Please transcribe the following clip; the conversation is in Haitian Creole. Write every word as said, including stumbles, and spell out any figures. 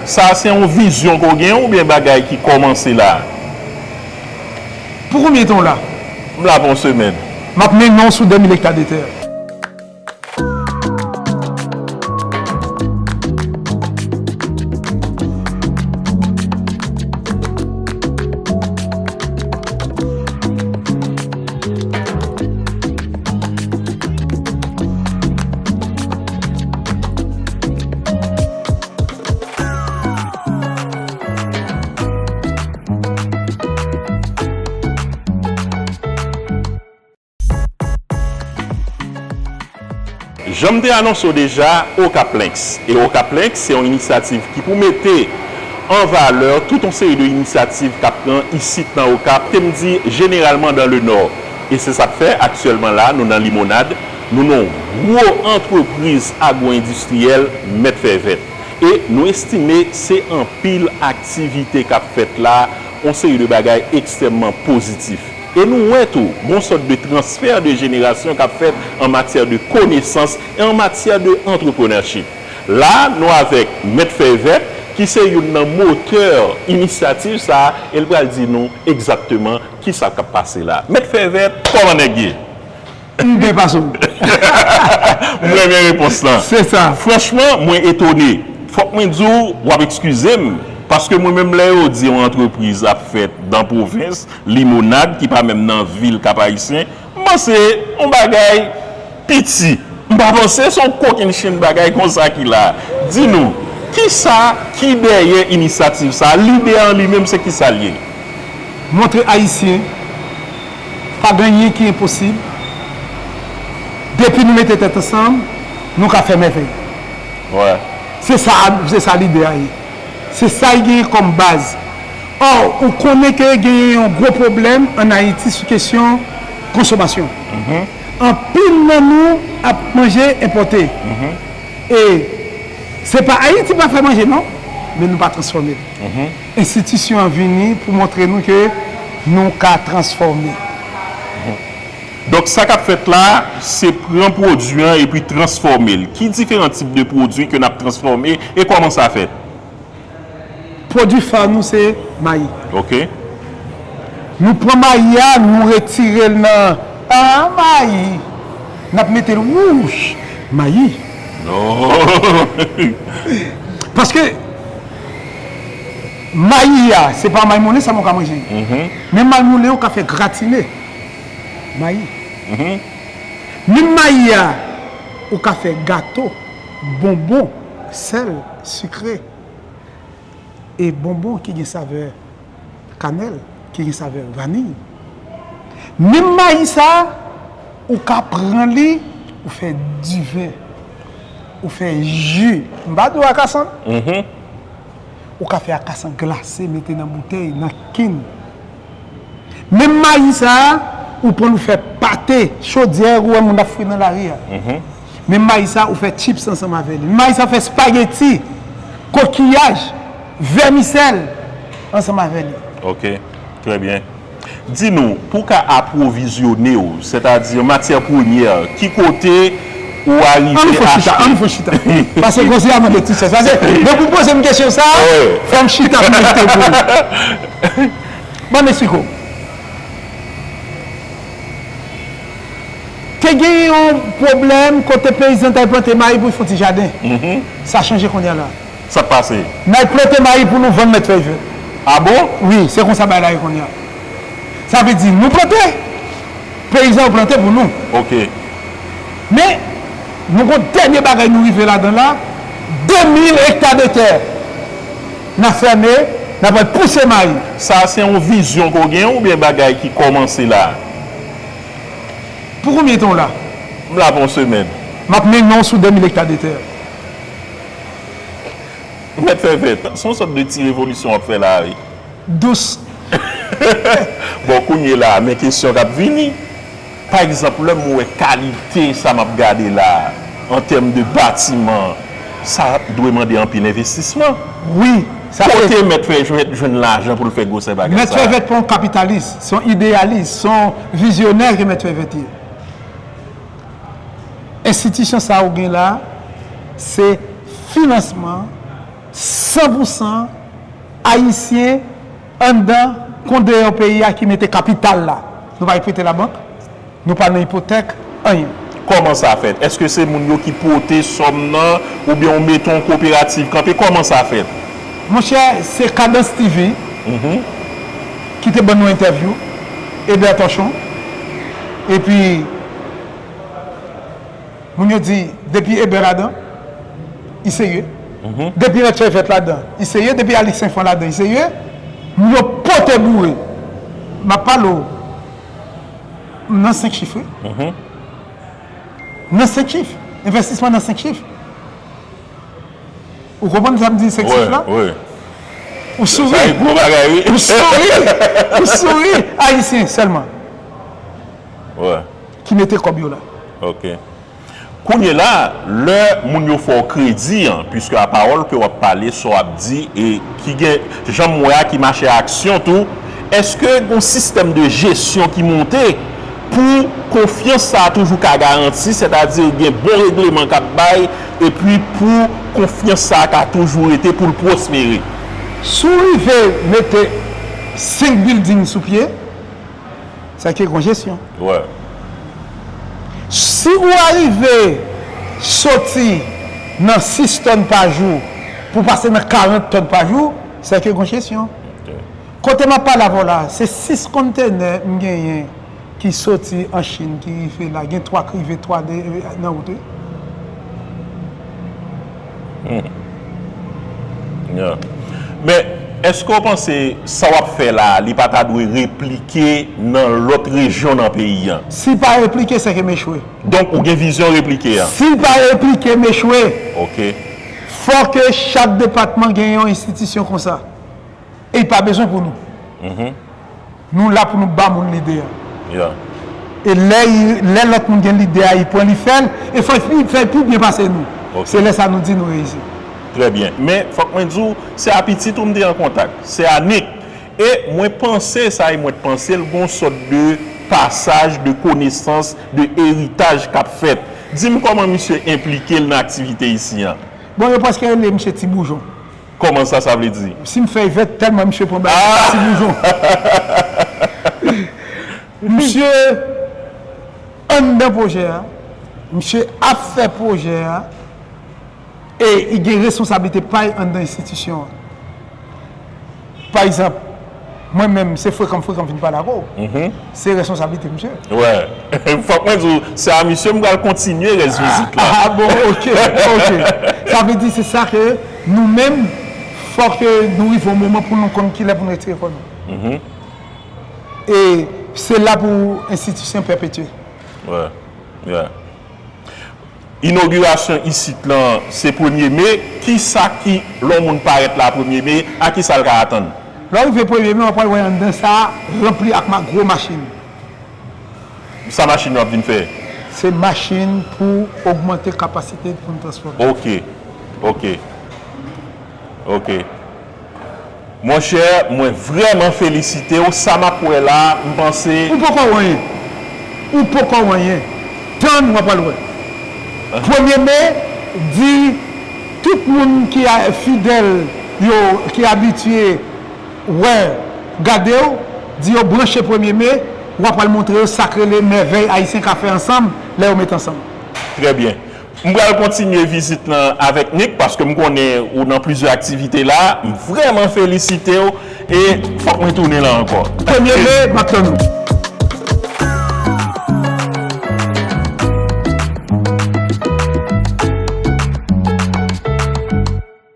Sa se yon vizyon ke w gen oubyen bagay ki kòmanse la? Pou konbyen tan w la? M la pou yon semèn. M ap mennen w sou de mil ekta de tè. Jan m te anonse w deja, Okap Links. E Okap Links se yon inisyativ ki pou mete an valè tout yon seri de inisyativ k ap pran isit nan Okap, ke m di jeneralman dans le Nord. E se sa k fè aktyèlman la, nou nan Limonad, nou nan yon gwo antrepriz agwo-endistriyèl, Mèt Fè Vèt. E nou estime se anpil aktivite k ap fèt la, yon seri de bagay ekstrèmman pozitif. E nou wè tou, gon sòt de transfè de jenerasyon k ap fèt an matyè de konesans e an matyè de entrepreneurship. La, nou avèk Mèt Fè Vèt, ki se youn nan motè inisyativ sa a, e l pral di nou egzakteman kisa k ap pase la. Mèt Fè Vèt, kòman nèg ye? M byen pase w. M renmen repons lan. Se sa. Franchman, mwen etone. Fòk mwen di w, w ap eskize m, paske mwen menm lè yo di yon antrepriz ap fèt dan pwovens, Limonad, ki pa menm nan vil Kap Ayisyen, m panse yon bagay piti. M pa panse se yon kokennchenn bagay konsa ki la. Di nou, kisa ki dèyè inisyativ sa a? Lide a an li menm, se kisa l ye? Montre Ayisyen pa gen anyen ki enposib. Depi nou mete tèt ansanm, nou ka fè mèvèy. Wè. Se sa, se sa lide a ye. Se sa l genyen kòm baz. Ò, ou konnen ke genyen yon gwo pwoblèm ann Ayiti sou kesyon konsomasyon. Mhm. Anpil nan nou ap manje enpòte. Mhm. E se pa Ayiti pa fè manje, non, men nou pa transfòme l. Mhm. Enstitisyon an vini pou montre nou ke nou ka transfòme. Donk, sa k ap fèt la, se pran pwodui an epi transfòme l. Ki diferan tip de pwodui ke n ap transfòme e kòman sa fèt? Pwodui fa nou se mayi. Ok. Nou pran mayi a, nou retire l nan, ah, mayi. N ap mete l wouch, mayi. Non. Paske mayi a, se pa mayi moulen sèlman w ka manje. Mhm. Men mayi moulen, ou ka fè gratine mayi. Mhm. Menm mayi a, ou ka fè gato, bonbon, sèl, sikre. E bonbon ki gen savè kanèl, ki gen savè vaniy. Menm mayi sa, ou ka pran li, ou fè diven, ou fè ji. M pa di w akasan. Mhm. Ou ka fè akasan glase, mete nan boutèy, nan kin. Menm mayi sa a, ou pran l ou fè pate, chodyè, ou wè moun ap fri nan lari a. Mhm. Menm mayi sa a, ou fè chips ansanm avè li. Menm mayi sa a, ou fè spageti, kokiyaj, vèmisèl ansanm avè li. Ok, trè byen. Di nou, pou w ka apwovizyone w, sètadi matyè premyè, ki kote ou arive achte? Ann nou fè chita, ann nou fè chita. Paske konsèy a mande ti chèz. Paske depi w poze m kesyon sa a, wi, fò m chita pou m eksplike w. Ban m eksplike w. Te gen yon pwoblèm kote peyizan t al plante mayi pou l fè yon ti jaden. Mhm. Sa chanje kounye a la. Sa k pase? N al plante mayi pou nou vann Mèt Fèy Vèt. A bon? Wi, se konsa bagay la ye kounye a. Sa vle di, nou plante, peyizan yo plante pou nou. Ok. Men, nou gon dènye bagay nou rive ladan la, de mil ekta de tè. N a fèmen, n a pral pouse mayi. Sa se yon vizyon ke w gen oubyen bagay ki kòmanse la? Pou konbyen tan w la? M la pou yon semèn. M ap mennen w sou de mil ekta de tè. Mèt Fèy Vèt, se yon sòt de ti revolisyon w ap fè la, wi. Dous. Bon, kounye la, men kesyon k ap vini. Pa egzanp, lè m wè kalite sa m ap gade la, an tèm de batiman, sa dwe mande anpil envestisman. Wi, sa vre. Kote Mèt Fèy Vèt jwenn lajan pou l fè gwosè bagay sa a? Mèt Fèy Vèt pa yon kapitalis, se yon ideyalis, se yon vizyonè ke Mèt Fèy Vèt ye. Enstitisyon sa ou gen la, se finansman, San pou san Ayisyen anndan kon deyò peyi a ki mete kapital la. Nou pa prete labank, nou pa nan ipotèk, anyen. Kòman sa fèt? Èske se moun yo ki pote sòm nan, oubyen w mete yon koperativ kanpe? Kòman sa fèt? Monchè, se Kadans T V ki te ban nou entèvyou, Eber Torchon. Epi, moun yo di, depi Eber ladan, li serye. Depi Rèd Fèy Vèt ladan, li serye. Depi Alix Infant ladan, li serye. Moun yo pote boure. M ap pale w, m nan senk chif, wi. M nan senk chif. Envestisman nan senk chif. Ou konprann sa m di senk chif la? Wi. Ou souri. Sa e gwo bagay, wi. Ou souri. Ou souri. Ayisyen sèlman. Wi. Ki mete kòb yo la. Ok. Kounye la, lè moun yo fè w kredi an, puiske a pawòl ke w ap pale, sa w ap di, e ki gen, jan m wè a, ki mache a aksyon tou, èske gen yon sistèm de jesyon ki monte pou konfyans sa a toujou ka garanti, sètadi gen bon regleman k ap bay, epi pou konfyans sa a ka toujou rete, pou l pwospere? Si w rive mete senk bilding sou pye, sa ke gon jesyon. Wi. Si ou arive soti nan sis tòn pa jou pou pase nan karant tòn pa jou, sa ke gon jesyon. Ok. Kote m ap pale avè w la, se sis kontenè m genyen ki soti an Chin, ki rive la. Gen twa k rive, twa de, nan wout, wi. Hmm. Yeah. Men, èske w panse sa w ap fè la, li pa ta dwe replike nan lòt rejyon nan peyi a? Si l pa replike, se ke m echwe. Donk, ou gen vizyon replike a? Si l pa replike, m echwe. Ok. Fò ke chak depatman gen yon enstitisyon konsa. E li pa bezwen pou nou. Nou la pou nou ba moun lide a. Yeah. E lè, lè lòt moun gen lide a, li pran, li fè l, e fò l pi, fè l pi byen pase nou. Ok. Se lè sa nou di nou reyisi. Trè byen. Men, fòk mwen di w, se a pitit ou m te an kontak. Se a Nick. E mwen panse sa, e mwen t panse l gon sòt de pasaj, de konesans, de eritaj k ap fèt. Di m kòman misye enplike l nan aktivite isi an. Bon, yo prèske rele misye Ti Boujon. Kòman sa, sa vle di? Si m fè vèt, tèlman misye pran bagay, ah! Ti Boujon. Misye anndan pwojè a, misye ap fè pwojè a, e li gen responsablite pa l anndan enstitisyon an. Pa egzanp, mwen menm, se frekan frekan m vin pale avè w. Se responsablite misye. Wè. Fòk mwen di w, se a misye m pral kontinye rès vizit la. Ah, bon, ok, ok. Sa vle di se sa ke nou menm, fòk nou rive yon moman pou nou konn kilè pou nou retire kò nou. E se la pou enstitisyon pèpetye. Wè. Yeah. Inogirasyon isit lan, se premye me. Kisa ki, lè yon moun parèt la premye me, a kisa l ka atann? Lè w rive premye me, w ap pral wè anndan sa a ranpli ak ma-, gwo machin. Sa machin yo ap vin fè? Se machin pou ogmante kapasite pou n transfòme. Ok, ok, ok. Monchè, mwen vrèman felisite w. Sa m ap wè la, m panse. Ou poko wè anyen. Ou poko wè anyen. Tann, w ap pral wè. Premye me, di tout moun ki a, fidèl yo, ki abitye wè, gade w, di yo branche premye me, w ap pral montre yo sa k rele mèvèy ayisyen ka fè ansanm lè yo met ansanm. Trè byen. M pral kontinye vizit lan avèk Nick, paske m konnen ou nan plizyè aktivite la. M vrèman felisite w e fòk mwen tounen la ankò. Premye me, m ap tann ou.